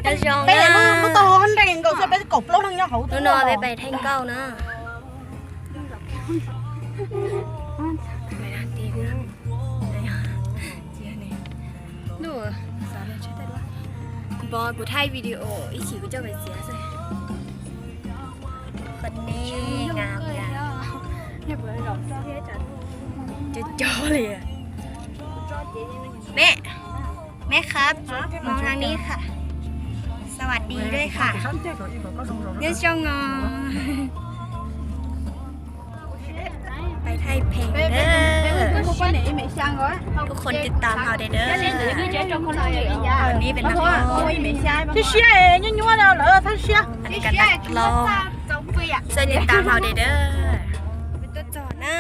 Nyob zoo na. Hnub no peb pais theej nkauj na. Npog kuv thaij video ib chim kuv coj pais txiav xwb. Qhov nej ngam cas. Cov cov li. แม่ แม่ครับ มองทางนี้ค่ะ สวัสดีด้วยค่ะ Nyob zoo os. Pais thaij pheej na. ทุกคนติดตามเราได้เด้อ Ann ni pem nas hlob. Siab siab, nyuaj nyuaj lawm, thaj siab. Ann ni pem nas hlob. Xoj tias tam hau de dawb. Tuaj txog na.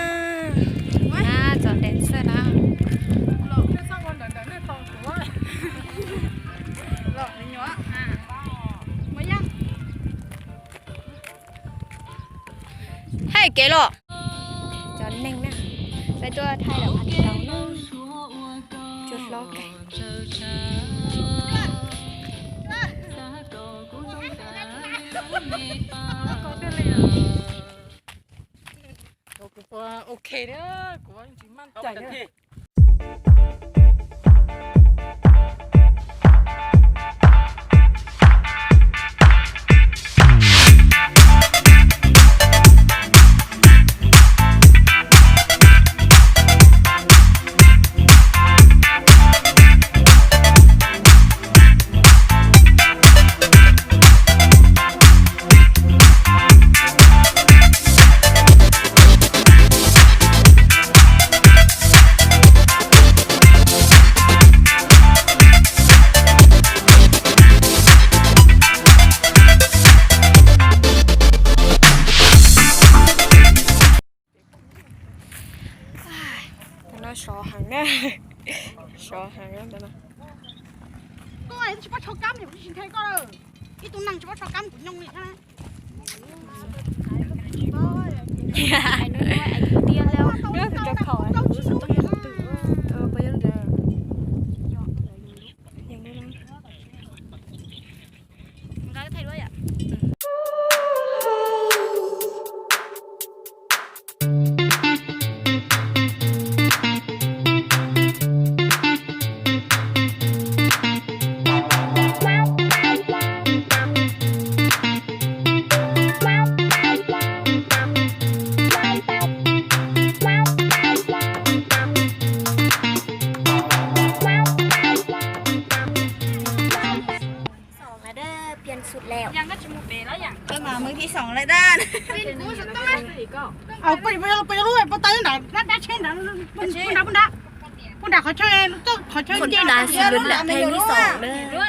Na, txog tes xwb na. Hais kev los. Cov neeg na, peb tuaj thaij lawm qhov ntau na. Cua hlob kawg. Ok thiab, kuv tsis maj tau. Ntawm no sov heev na, sov heev ntawm no. Koj tsis paub tsho kab, kuv tsis nthe koj. Ib tug neeg tsis paub tsho kab kuv nyooj li thiab. Xoo lawm, phiên sụt lẹo. Mas mws thib xoom lawm da. Peb lub peb tau nram dab tsheb nrad, peb nrad, peb nrad qhov chaw, qhov chaw nce nrad xwb lub nram peb lub xoom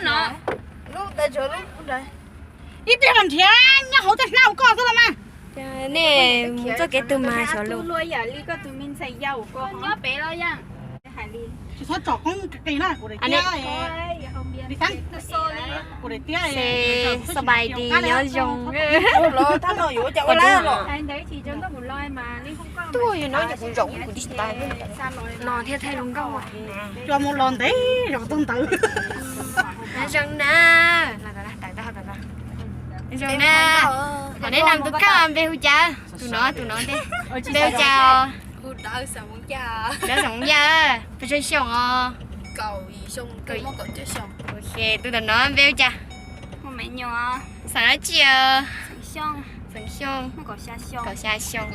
na. Ib pliag los nrhiav nyob hauv txoj hlab koj xwb los mas. Nej mus txoj kev twg mas xyov lus. Tsis txhob tsom qoob qis na, kuv daim tiab, kuv daim tiab. สบายดี nyob zoo. Tuaj yuav no ces kuv zaum kuv tis tas no thiaj thaij lub nkauj. Cua mus los ntev zog tuaj ntawd. Nyob zoo na. Nyob zoo na. Qhov nej nram tus kheej npe hu cas? Tus no, tus no npe hu cas os? Dawb Xeem Yaj, pes tsawg xyoo os? Tus ntawm no npe hu cas? Xeem dab tsi os? Xeem Xyooj. Kaum xya xyoo.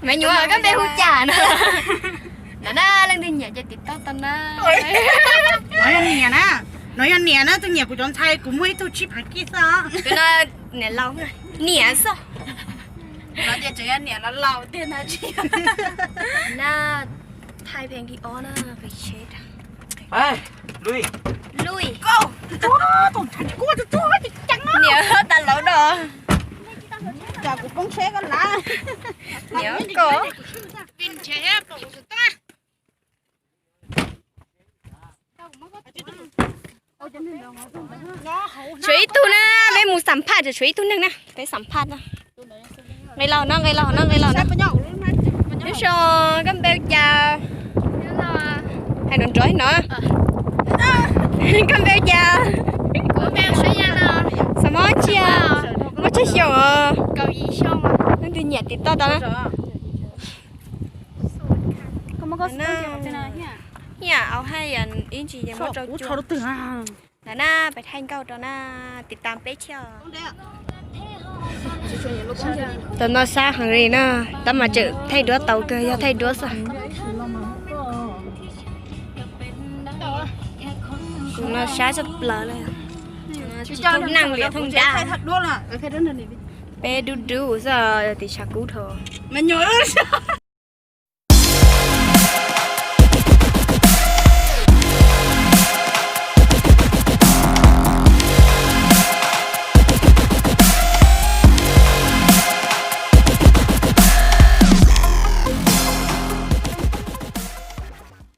Me nyuam, koj npe hu cas no? Ntawm na, leej twg nyiam ces tiv tauj tau na. No yog niam na, no yog niam na, tus nyiam kuv cov ntxhais, kuv muaj ib tug tsib phav kij xwb. Tus no niam laus, niam xwb. No ces tseem yog niam laus laus tiag na tsis. Na, thaij pheej li ob na, pheej tsheb. Lui. Niam tas laus no. Cas kuv poob tsheb koj lav. Niam koj. Tshuav ib tug na, peb mus xam phaj, tshuav ib tug neeg na, peb xam phaj na. Nqe laus no, nqe laus no, nqe laus no. Nyob zoo, koj npe hu cas? Hais nrov nrov no. Koj npe cas? Xav mob ntsia, muaj tsawg xyoo os? Leej twg nyiam tim toj tau na. Hiaj au haj yam ib ntsis ces muab rau cua. Ntawm na peb thaij nkauj rau na, tiv tas peb thiab. Tam no sab heev li na, tab mas tseem thaij duab tau kawg, yog thaij duab xwb. Kuv no sab tshaj plaws li. Tsis tau neeg li thooj dab. Peb dub dub xwb, tim tshav kub dhau.